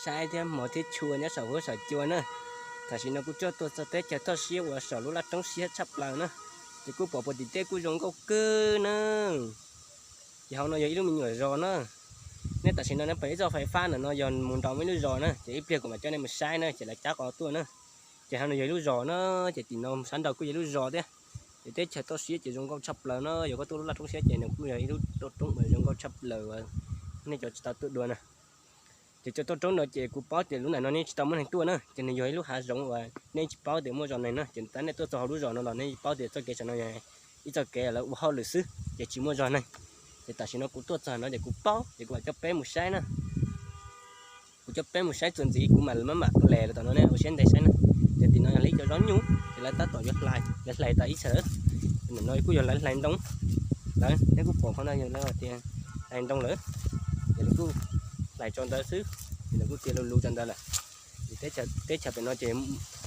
Saib thiab hmov thiab tshua nyob saum huab saum cua na. Tam sim no kuv tuaj tuaj txog teb chaws toj siab uas saum lub laj roob siab tshaj plaws na, ces kuj pom puag tim teb kuj zoo nkauj kawg na. Ces hauv no yog ib lub me nyuam zos na. Nej tam sim no nej pom ib txoj fais fab ntawm no yog mus nraum muaj ib lub zos na, ces ib pliag kuv mam coj nej mus saib na, ces lawv cab qos tuaj na. Ces hauv no yog ib lub zos na, ces tim no sab nraud kuj yog ib lub zos thiab. Ces teb chaws toj siab ces zoo nkauj tshaj plaws na, yog koj tuaj lub laj roob siab ces nws kuj yog ib lub toj roob uas zoo nkauj tshaj plaws uas nej cov tsis tau tuaj dua na. Ces cov toj roob no ces kuv paub tias lub ntawm no nej tsis tau muaj neeg tuaj na, ces nws yog ib lub hav zoov uas nej tsis paub tias muaj zos neeg na, ces tab nej tuaj txog hauv lub zos no los nej paub tias txoj kev saum no yog ib txoj kev lawv ua hauj lwm xwb, ces tsis muaj zog neeg. Ces tam sim no kuv tuaj txog no ces kuv paub, ces kuv mam coj peb mus saib na. Kuv coj peb mus saib txuas ntxiv kuv mam maj mam les los tom no nej ua siab ntev saib na. Ces tim no yog li cov zaub nyuj, ces lawv tab tom yuav hlais, lawv hlais tas ib txhia lawm. Ntawm no kuj yog lawv hlais ntoo lawm, nej kuj pom qhov no yog lawv tias hlais ntoo lawm. Ces lawv kuj hlais tso ntawd xwb, ces lawv kuj txiav lus lus tso ntawd lawm. Ces teb chaws pem no ces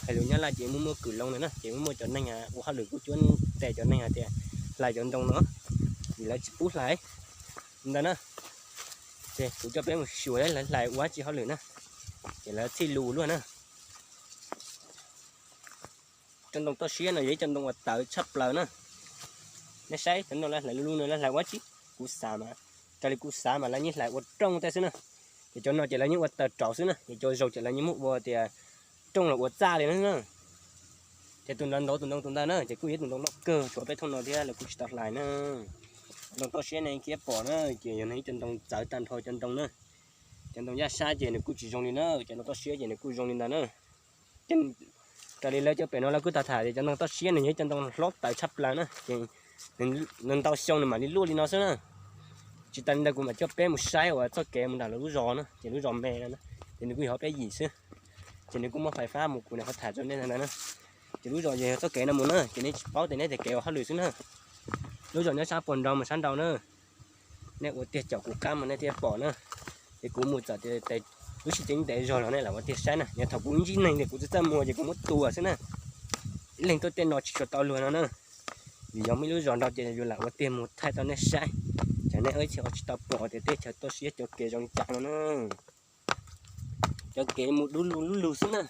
hais lus Nyab Laj ces muaj muaj kwv loo na, ces muaj muaj cov neeg ua hauj lwm kuj cuab tes cov neeg hais tias hlais cov ntoo no, ces lawv tsis pub hlais ntawd na. Ces kuv coj peb mus xyuas lawv hlais ua dab tsi hauj lwm na, ces lawv txhij lus luaj na. Cov ntoo toj siab no yog ib cov ntoo uas tawv tshaj plaws na. Nej saib cov no lawv hlais lus lus no lawv hlais ua dab tsi? Kuv xav mas, raws li kuv xav mas lawv yeej hlais ua rooj tej xwb na. Ces cov no ces lawv yeej ua tawv rauv xwb na, ces cov zaus ces lawv yeej muab ua tias rooj los ua txaj li na. Ces tus ntawd ntau tus ntoo tus ntawd na, ces kuj yog tus ntoo loj kawg tshuav peb thooj no thiab lawv kuj tsis tau hlais na. Ntoo toj siab nej thiaj pom na, ces yog ib cov ntoo txawv tag nrho cov ntoo na. Cov ntoo yaj sab ces nws kuj tsis zoo li na, cov ntoo toj siab ces nws kuj zoo li ntawd na. Raws li lawv cov pem no lawv kuj tau tham tias cov ntoo toj siab nws yog ib cov ntoo hlob tawv tshaj plaws na, ces nws ntau xyoo nws mam li luaj li no xwb na. Tsis tas li ntawd kuv mam coj peb mus saib uas txoj kev mus nram lawv lub zos na, ces lub zos me no, ces nws kuj yog peb yim xwb. Ces nws kuj muaj fais fab mus kuv niam qhov tham rau nej ntawd na. Ces lub zos yog txoj kev no mus na, ces nej tsis paub tias neb tej kev ua hauj lwm xwb na. Lub zos nyob sab puag nrad mus sab nraud na. Nej ua tiag caum kuv qab mas nej thiaj pom na. Ces kuv mus txawm tias lub sij hawm ntev zog los nej lam ua tiag saib na, yog thaum kuv ntsib neeg ces kuv txawj txawj mus ces kuv muab tua xwb na. Ib leeg tuaj tej no tsis tshua tau luag no na. Vim yog muaj ib lub zos nrau ces yus lam ua tiag mus thaij rau nej saib, ces nej ib txhia tsis tau pom tias teb chaws toj siab cov kev zoo li cas no na. Cov kev mus dub lug lub lug xwb na.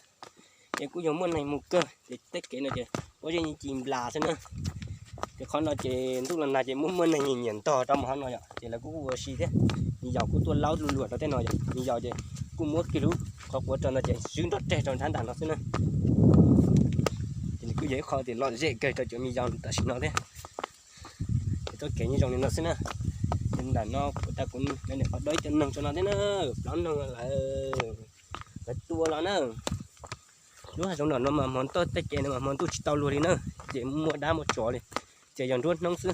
Ces kuj yog muaj neeg mus kawg ces tej kev no ces pob zeb yeej ci nplas xwb na. Ces qhov no ces ntuj los nag ces muaj muaj neeg nyiam nyiam ntog rau mus hauv no yom, ces lawv kuj ua si thiab. Me yaus kuj tuaj laub lug luam rau tej no yom, me yaus ces kuj muab kiag lub qhov quav rau no ces swb nrov reg rau nrab nram no xwb na. Ces nws kuj yog ib qho tias lom zem kawg rau cov me yaus tam sim no thiab. Ces txoj kev yeej zoo li no xwb na. Ces ntawm no kuv tas kuv niam qhov dab ib cov noog tso no thiab na, plaub noog lawm, lawv tua los na. Lub hav zoov nram no mas hmo ntuj tej kev no mas hmo ntuj tsis tau luag li na, ces muaj dab muaj tsov li, ces yog nruab hnub xwb.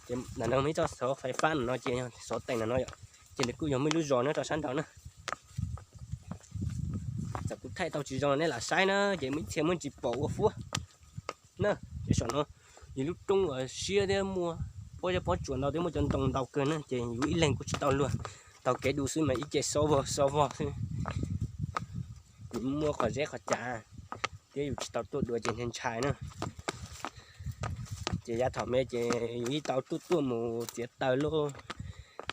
Ces ntawm no muaj ib txoj xov fais fab no ces xov teem no yom, ces nws kuj yog muaj ib lub zos nyob rau sab nraud na. Txawm kuv thaij tau tsis zoo nej lam saib na, ces muaj ib txhia muaj ntsis pom ua fuab na. Ces saum no yog lub roob uas siab thiab muaj pob zeb pob tsuas ntau thiab muaj cov ntoo ntau kawg na, ces yus ib leeg kuj tsis tau luag, taug kev dua xwb mas ib ce xob vog xob vog xwb. Yus muaj qhov zeb qhov cav thiab yus tsis tau tuaj dua ces ntshai ntshai na. Ces yav thaum me ces yus yeej tau tuaj tuaj mus txiav taws lauj.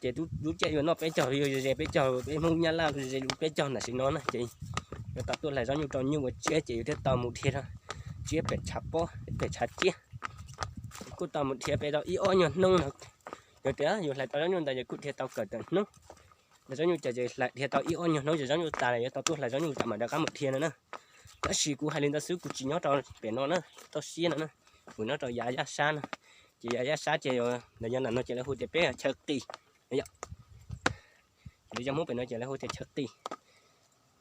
Ces lub caij yuav noj peb caug, yuav ze peb caug, peb Hmoob Nyab Laj ze peb caug tam sim no na, ces yuav tau tuaj hlais zaub nyuj rau nyuj ua tsiab ces yus thiaj tau mus dhia tsiab pem tshav pob pem tshav tsiab. Kuj tau mus dhia pem tau ib ob nyuag hnub no. Yog tias yus hlais tau zaub nyuj ntawd ces kuj dhia tau kawm tawm hnub. Zaub nyuj ces dhia tau ib ob nyuag hnub ces zaub nyuj tas lawm yuav tau tuaj hlais zaub nyuj tas mam rov qab mus dhia no na. Tab sis kuv hais li ntawd xwb kuv tsis nyob rau pem no na, toj siab no na, kuv nyob rau yav yaj sab na. Ces yav yaj sab ces ntawm yog ntawm no ces lawv hu tias peb chaw qis. Yog li cov Hmoob pem no ces lawv hu tias chaw qis.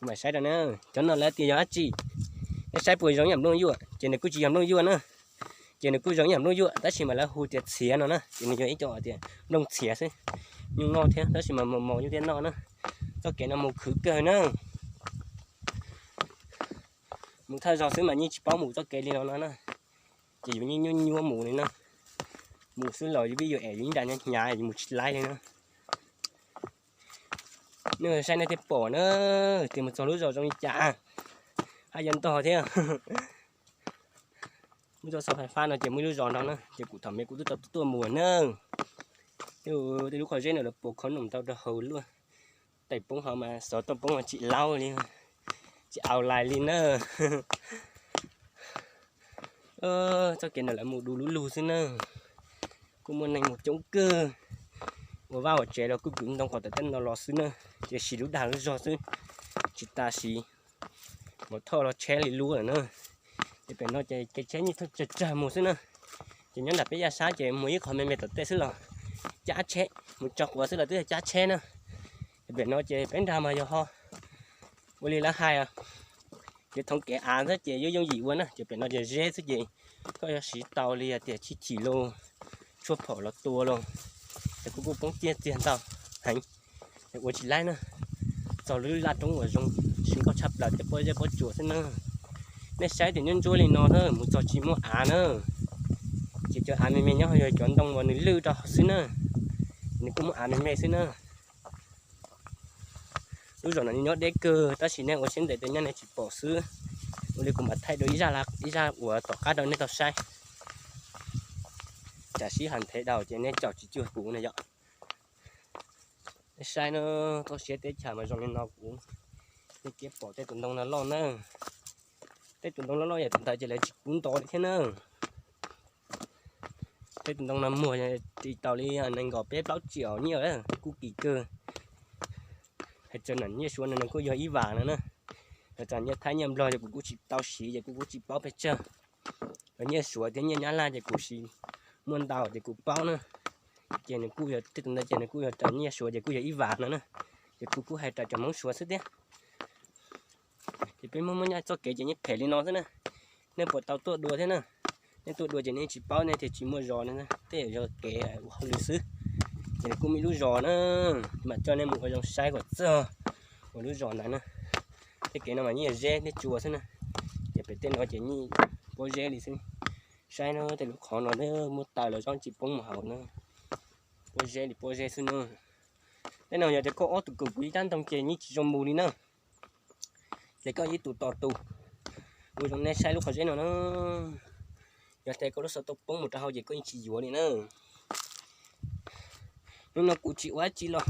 Mam saib rau na, cov no lawv tias yog dab tsi? Nej saib puas zoo ib yam nplooj yuaj? Ces nws kuj tsis yog nplooj yuaj na, ces nws kuj zoo ib yam nplooj yuaj tab sis mas lawv hu tias txhiav no na, ces nws yog ib co tias nplooj txhiav xwb. Nyuj noj thiab tab sis mas mos mos nyuj thiaj noj na. Txoj kev no mus khwv kawg na. Mus thawj zaug xwb mas yeej tsis paub mus txoj kev li no no na, ces yus yeej nyuaj nyuaj mus li na. Mus xwb los yus vij yus em yus ib nra hnyav hnyav yus mus tsis laib li na. Nej saib nej thiaj pom na, tias mus txog lub zos zoo li cas, haj yam ntog thiab. Lub zos xov fais fab no ces muaj ib lub zos no na, ces kuv thaum me kuv twb tau tuaj mus na. Tej lub qhov zeb no lawv pos khob noom ntau rau hauv luaj. Tais poob hov mas xov tooj poob mas tsis laub li, tsis au lais li na. Txoj kev no lawv mus du lub lug xwb na. Kuj muaj neeg mus coob kawg, ua vaj ua tsev los kuj kwv ntoo qhov tawm tej no los xwb na. Ces siv lub dag lub zog xwb, tsis tas siv mov thoj los tsheb li lub lawm na. Ces pem no ces kev tsheb nyuj tsawg tsawg mus xwb na. Ces nyob nram peb yaj sab ces mus ib qho me me tom tej xwb los cab tsheb, mus tso quav xwb los twb yog cab tsheb na. Ces pem no ces peb nrag mas yog ho ua li lawv hais, kev thoov kev av xwb ces yooj yooj yim ua na. Ces pem no ces zeb xwb ces koj yuav siv tau li tias tsib chim los tshuaj phom los tua los, ces kuj kuj poob ciaj txiag ntau heev, ua tsis laib na. Txog lub laj roob uas zoo siab nkauj tshaj plaws thiab pob zeb pob tsuas xwb na. Nej saib tias nyob ntsuab li no na, mus txog tsis muaj av na. Ces cov av me me nyob yog cov ntoo uas nws lwj rau hauv xwb na, nws kuj muaj av me me xwb na. Lub zos no nyob deb kawg tab sis nej ua siab ntev tias nyob nej tsis pom xwb. Ua li kuv mam thaij dua ib zaj uas tom qab rau nej tau saib. Tsam sib hais ntev dhau ces nej caum tsis cuag kuv na yom. Nej saib na, txoj siab teb chaws mas zoo li no kuv, nej cia pom tej tus ntoo no loj na. Tej tus ntoo loj loj yam tus ntawd ces lawv tsis pub ntov li thiab na. Tej tus ntoo no muag ris tau li nees nkaum peb plaub tsiam nyiaj, kuj kim kawg. Hais txog nyiaj Suav no nws kuj yog ib vas no na. Hais txog nyiaj Thaib nyiaj Nplog ces kuv kuj tsis tau siv ces kuv kuj tsis paub pes tsawg. Nyiaj Suav thiab nyiaj Nyab Laj ces kuv siv muaj ntau ces kuv paub na. Ces nws kuj yog tej tus ntawd ces nws kuj yog raws nyiaj Suav ces kuj yog ib vas no na. Ces kuv kuj hais raws cov Hmoob Suav xwb thiab. Ces peb Hmoob muaj nyob txoj kev ces yeej phem li no xwb na. Nej puas tau tuaj dua thiab na? Nej tuaj dua ces nej tsis paub, nej thiaj tsis muaj zos no, tej yog kev ua hauj lwm xwb. Ces nws kuj muaj ib lub zos na, mam coj nej mus ua zoo saib kom txog ua lub zos ntawd na. Tej kev no mas yeej yog zeb thiab tsua xwb na. Ces pem tej no ces yeej pob zeb li xwb. Saib no tej lub qhov no muaj taws los zoo tsis poob mus hauv na. Pob zeb li pob zeb xwb na. Tej no yog tias koj ob tug kwv kuv ib rab ntoo ces yeej tsis zoo mus li na. Ces koj ib tug tos tus, ua zoo nej saib lub qhov zeb no na. Yog tias koj lub xov tooj poob mus rau hauv ces koj yeej tsis yuav li na. Hnub no kuv tsis ua dab tsi los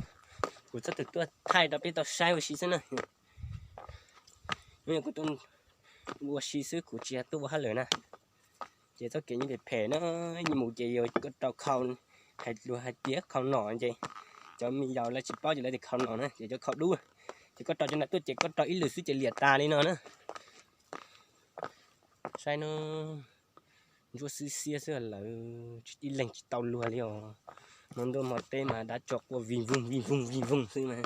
kuv txhob tawm tuaj thaij rau peb tau saib ua si xwb na. Hnub no kuv tuaj ua si xwb, kuv tsis tuaj ua hauj lwm na. Ces txoj kev yeej phem phem na, mus ces yog koj rau khau, hais lus hais tias khau nom ces cov me yaus lawv tsis paub ces lawv tias khau nom na, ces cov khau dub, ces koj rau cov ntawd tuaj ces koj rau ib lwm xwb ces liam tas li no na. Saib no, ntsuab xwb xiab xwb lawm, tsis tib leeg tsis tau luag li os. Hmo ntuj hmo teb mas dab tsov quaj vij voog vij voog vij voog xwb mas,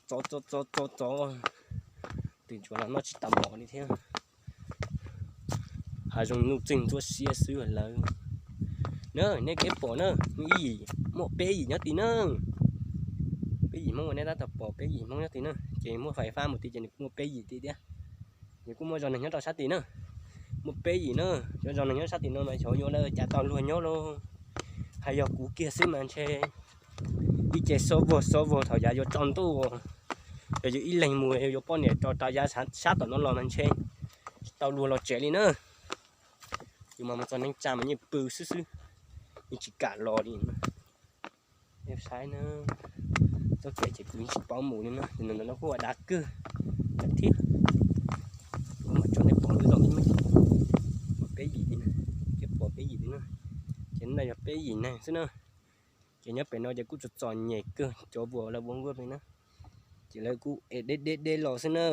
txov txov txov txov txov, twb tsuas los noj tsis tau mov li thiab. Hav zoov nuj txeeg ntsuab xiab xwb lawm. Na, nej kev pom na, muaj ib yim, muaj peb yim nyob tid na. Peb yim Hmoob uas nej tab tom pom, peb yim Hmoob nyob tid na, ces muaj fais fab mus tid ces nws kuj muaj peb yim tid thiab. Ces kuj muaj zos neeg nyob rau sab tid na, muaj peb yim na. Cov zos neeg nyob sab tim no mas xyov yuav lawv cas tau luag nyob lauj. Hais yog kuv kiag xwb mas ntshe ib ce xob vog xob vog thaum yav yuav tsaus ntuj, yog yus ib leeg mus yuav poj niam rau rau yav sab tom no los mas ntshe tsis tau luag los tsev li na. Yus mas mus txog neej tsa mas yeej pw xwb xwb, yeej tsis kam los li. Nej saib na, txoj kev ces kuv yeej tsis paub mus li na, no kuj ua dav kawg thiab. Kuv mam tso nej pom lub zos, peb yim li na, kev pom peb yim li na, ces no yog peb yim neeg xwb na. Ces nyob pem no ces kuj txom txom nyem kawg, cov vuas lawv ua nkuaj pem na, ces lawv kuj deb deb deb los xwb na.